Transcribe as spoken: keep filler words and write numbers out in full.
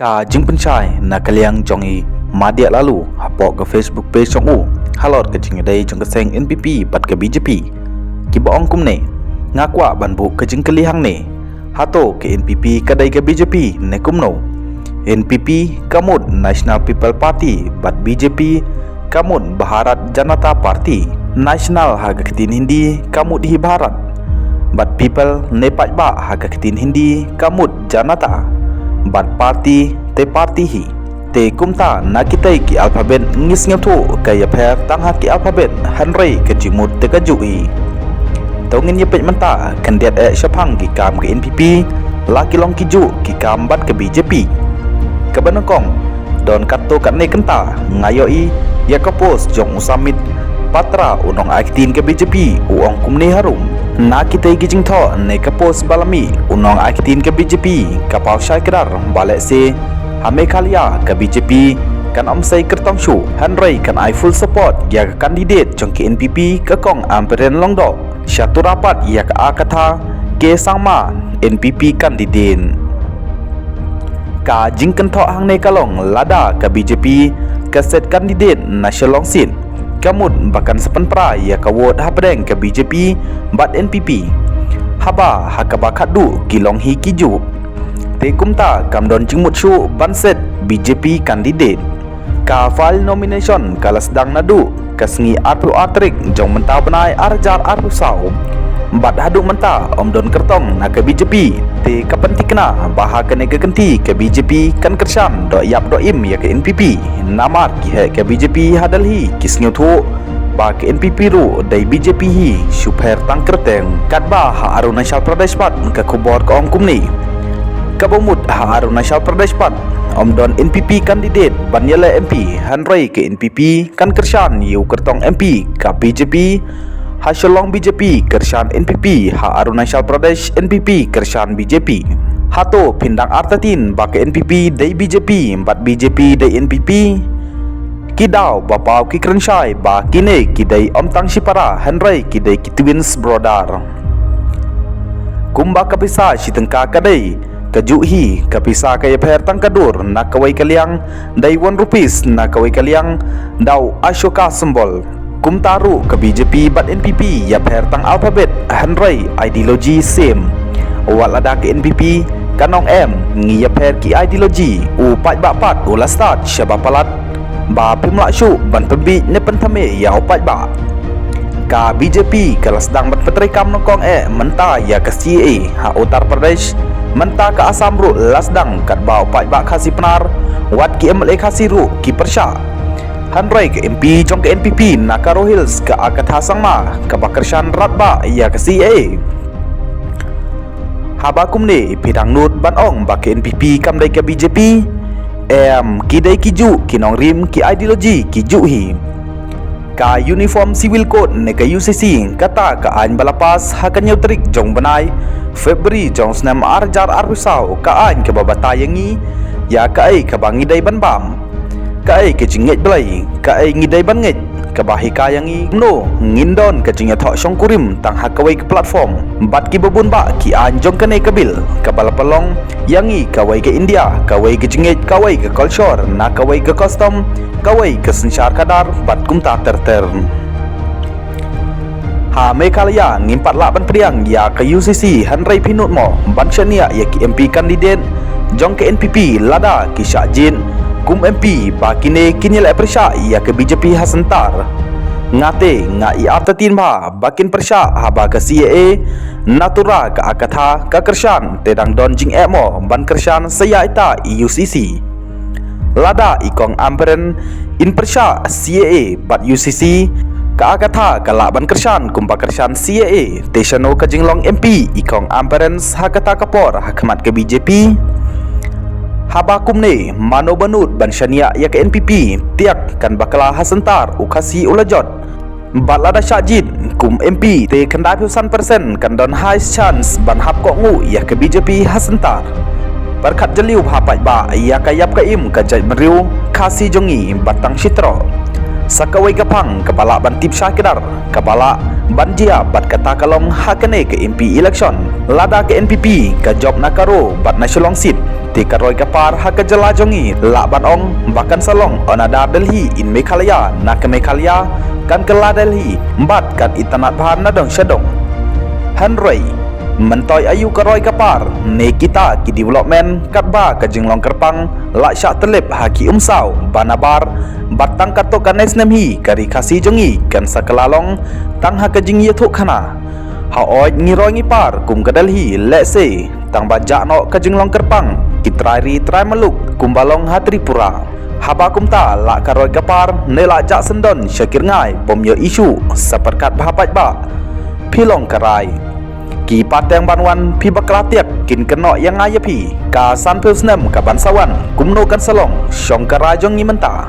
Ka jingpynshai na ka liang jong i Madiah Laloo hapoh ka Facebook page jong u halor ka jingïadei jong ka seng N P P bad ka B J P, kiba ong kumne: Nga kwah ban buh ka jingkylli hangne, hato ka N P P ka dei ka B J P ne kumno? N P P ka mut National People Party bad B J P ka mut Bharat Janata Party. National ha ka ktien Hindi ka mut hi Bharat, bad people ne paidbah ha ka ktien Hindi ka mut Janata, bad party te party hi. Te kumta na kitei ki alphabet ngi sngewthuh ka ïapher tang ha ki alphabet, hynrei ka jingmut te ka juh hi. To ngin ïa peit mynta khyndiat eh shaphang ki kam ka N P P, la ki long ki juh ki kam bad ka B J P. Kaba nyngkong, don katto katne kynta nga ïohi ïa ka post jong u Samit Patra, u nongai ktien ka B J P, u ong kumne harum. Na kitei ki jingthoh ne ka post ba la mih, u nongai ktien ka B J P ka paw shai kdar ba lehse ha Meghalaya ka B J P kan ym sei kyrtong shuh, hynrei kan ai full support ïa ka candidate jong ka N P P, ka Kong Ampareen Lyngdoh, sha tura pat ïa ka A Katha K Sangma, N P P candidate. Ka jingkynthoh hangne ka long lada ka B J P ka set candidate na Shillong seat, ka mut ba kan sa pynpra ïa ka vote hapdeng ka B J P bad N P P, haba ha kaba khatduh ki long hi ki juh. Te kumta kam don jingmut shuh ban set B J P candidate. Ka file nomination ka la sdang naduh ka sngi arphew ar tarik jong mynta u bnai ar hajar arphew saw. Bad haduh mynta ym don kyrtong na ka B J P, te ka pynthikna ba ha kane ka kynti ka B J P kan kyrshan doh ïap doh im ïa ka N P P. Namar ki heh ka B J P ha Delhi ki sngewthuh ba ka N P P ruh dei B J P hi, shu pher tang kyrteng. Katba ha Arunachal Pradesh pat ka khubor ka ong kumne: Kaba mut ha Arunachal Pradesh pat ym don N P P candidate ban ïaleh M P, hynrei ka N P P kan kyrshan ïa u kyrtong M P ka B J P. Ha Shillong B J P kyrshan N P P, ha Arunachal Pradesh N P P kyrshan B J P. Hato phin dang artatien ba ka N P P dei B J P bad B J P dei N P P? Ki daw ba paw ki kren shai ba kine ki dei ym tang shipara, hynrei ki dei ki twins brother. Kumba ka pisa shi tyngka ka dei ka juh hi, ka pisa ka ïapher tang ka dur, na kawei ka liang dei one rupees, na kawei ka liang da u Ashoka symbol. Kumta ruh ka B J P bad N P P ïapher tang alphabet, hynrei ideology same. Wat lada ka N P P kan ong em ngi ïapher ki ideology, u paidbah pat u la start shaba palat ba phim lah shuh ban pynbiej ne pynthame ïa u paidbah. Ka B J P ka la sdang ban pyntreikam nyngkong eh mynta ïa ka C A A ha Uttar Pradesh, mynta ka Assam ruh la sdang, katba u paidbah Khasi Pnar wat ki M L A Khasi ruh ki pyrshah. Hynrei ka M P jong ka N P P na Garo Hills, ka Agatha Sangma, kaba kyrshan radbah ïa ka C A A. Haba kumne phi dang nud ban ong ba ka N P P kam dei ka B J P? Em, ki dei ki juh ki nongrim, ki ideology ki juh hi. Ka Uniform Civil Code ne ka U C C, kata ka aiñ ba la pass ha ka hynñiew tarik jong bnai February jong snem ar hajar arphew saw, ka aiñ kaba batai ïa ngi ïa kaei kaba ngi dei ban bam, kaei ka jingngeit Blei, kaei ngi dei ban ngeit, kaba hikai ïa ngi kumno ngin don ka jingïathoh shongkurim tang ha kawei ka platform bad kiba bun bah ki aiñ jong kane ka bill, kaba la pynlong ïa ngi kawei ka India, kawei ka jingngeit, kawei ka culture, na kawei ka custom, kawei ka synshar khadar bad kumta ter ter. Ha Meghalaya ngim pat lah ban pdiang ïa ka U C C, hynrei phi nud mo ban shaniah ïa ki M P candidate jong ka N P P lada ki shah jied kum M P ba kine kin ïaleh pyrshah ïa ka B J P ha centre? Nga te nga i artatien bha ba kin pyrshah haba ka C A A na tura ka Agatha ka kyrshan, te dang don jingeh mo ban kyrshan sa ïa ita i U C C. Lada i Kong Ampareen in pyrshah C A A bad U C C, ka Agatha ka lah ban kyrshan kumba kyrshan C A A, te shano ka jinglong M P i Kong Ampareen ha kata ka por ha khmat ka B J P? Haba kumne mano ba nud ban shaniah ïa ka N P P, tiak kan bakla ha centre u Khasi u la jot. Bad lada shah jied kum M P te khyndai phew san percent kan don high chance ban hap kohnguh ïa ka B J P ha centre. Pyrkhat jylliew bha paidbah ïa ka ïap ka im ka jaitbynriew Khasi jong ngi bad tang shi troh. Sa kawei ka phang kaba lah ban tip shai kdar, kaba lah ban jia bad kata ka long ha kane ka M P election. Lada ka N P P ka jop na Garo bad na Shillong seat, Te ka roi ka par ha ka jylla jong ngi lah ban ong ba kan sa long on a dar Delhi in Meghalaya, na ka Meghalaya kan kylla Delhi bad kan itynnad bha na dong sha dong. Hynrei mynta aïu ka roi ka par ne kita ki development katba ka jinglong kyrpang lah shah tyllep ha ki umsaw ba nabar, bad tang katto katne snem hi ka Ri Khasi jong ngi kan sa kylla long tang ha ka jingïathuhkhana. Hooid, ngi roi ngi par kum ka Delhi lehse, tang ba jah noh ka jinglong kyrpang ki trai ri trai muluk kumba long ha Tripura. Haba kumta lah ka roi ka par ne lah jah syndon sha ki rngai bym ïoh issue, sa pyrkhat bha paidbah. Phi long ka rai, ki pateng ban wan phi bakla tiak kin kynnoh ïa nga ïa phi, ka sanphew snem ka ban sa wan kumno kan sa long shong ka rai jong ngi mynta.